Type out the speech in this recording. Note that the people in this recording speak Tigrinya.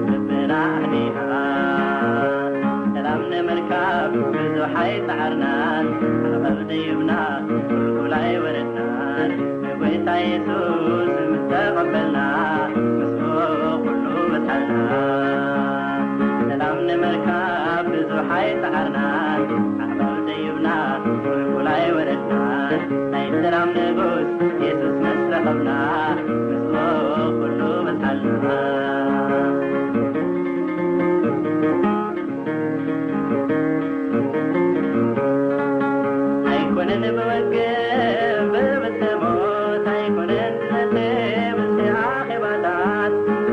ልብና ኣህዲና ሰላም ንምርካብ ብዙሕ ኣይጸዓርናን። ዓቐብ ደይብና ቁልቁል ኣይወረድናን። ንጎይታ የሱስ ምስ ተቐበልና ምስኡ ኩሉ በጽሓልና። ሰላም ንምርካብ ብዙሕ ኣይጸዓርናን። ዓቐብ ደይብና ቁልቁል ኣይወረድናን። ናይ ሰላም ንጉስ የሱስ ምስ ረኸብና ምስኡ ኩሉ በጽሓልና።